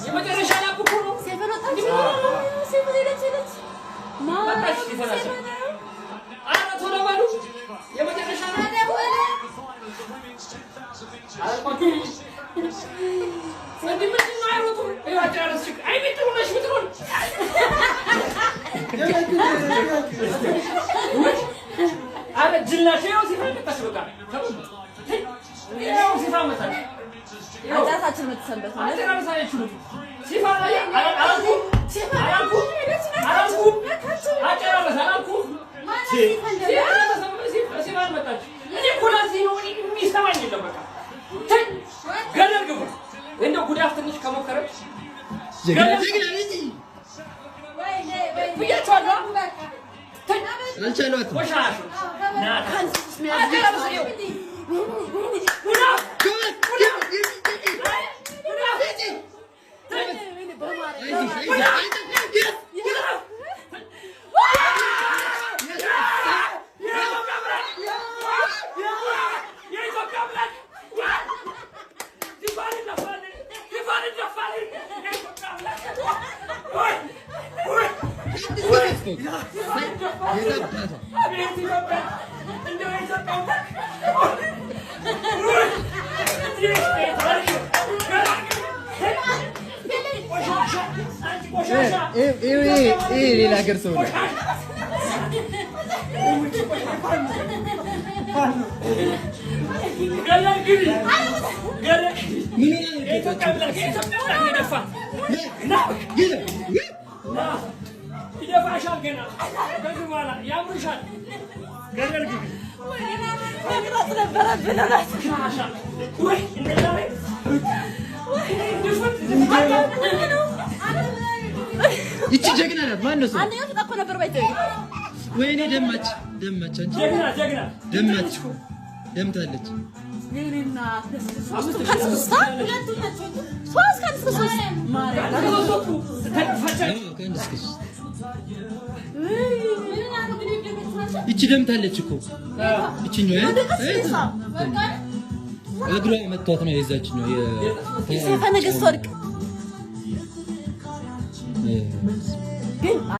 የመጨረሻ lap እኮ ነው። መጣች ሲፈን። ኧረ ቶሎ በሉ፣ የመጨረሻ ነው። አልኳችሁ። እንዲህ ምንድን ነው አይሮጡም። ይኸው አጨራረስ ችግር። አይ ጥሩ ነሽ ብትሆን ኧረ ጅል ናቸው። ይኸው ሲፋን መጣች። በቃ ይኸው ሲፋን መጣች። አጫታችን የምትሰንበት ማለት አጨራረስ አይችሉም። ሲፋን አላልኩም አላልኩም አላልኩም አጨራረስ አላልኩም። ሲፋን መጣች። እኔ እኮ ለዚህ ነው እኔ የሚሰማኝ የለም። በቃ ገደል ግቡ። እንደው ጉዳፍ ትንሽ ከሞከረች ብያቸዋለሁ። አልቻሏትም። ቆሻሾች አጨራረስ ይኸው ጉዳፍ ጉዳፍ የኢትዮጵያ አምላክ ሲፋን ይደፋል፣ ሲፋን ይደፋል። የኢትዮጵያ አምላክ ወይ ወይ አቤት ኢትዮጵያ፣ እንደው የኢትዮጵያ አምላክ ቆሻሻ፣ አንቺ ቆሻሻ፣ ይሄ ሌላ ሀገር ሰው ነው። ገደል ግቢ፣ ገደል ምን ሆና ነው? የኢትዮጵያ አምላክ፣ የኢትዮጵያ አምላክ ነው የደፋት። ና ና፣ ይደፋሻል ገና ከዚህ በኋላ ያምርሻል። ገደል ግቢ መቅረጽ ነበረብን እውነት። ቆሻሻ። ወይ እንደዛ ላይ ድፍት ይቺ ጀግና ናት። ማን ነው ስሟ? አንደኛው ትወጣ እኮ ነበር ባይተው። ወይኔ ደማች፣ ደማች፣ አንቺ ጀግና ጀግና ደማች፣ ደምታለች። ሶስት ከአንድ እስከ ሶስት ሶስት ከአንድ እስከ ሶስት ተፈጨ። አዎ፣ ከአንድ እስከ ሶስት። ይቺ ደምታለች እኮ ይቺኛው እግሯ መቷት ነው የዛችኛው ሰይፈ ነገሥት ወርቅ ግን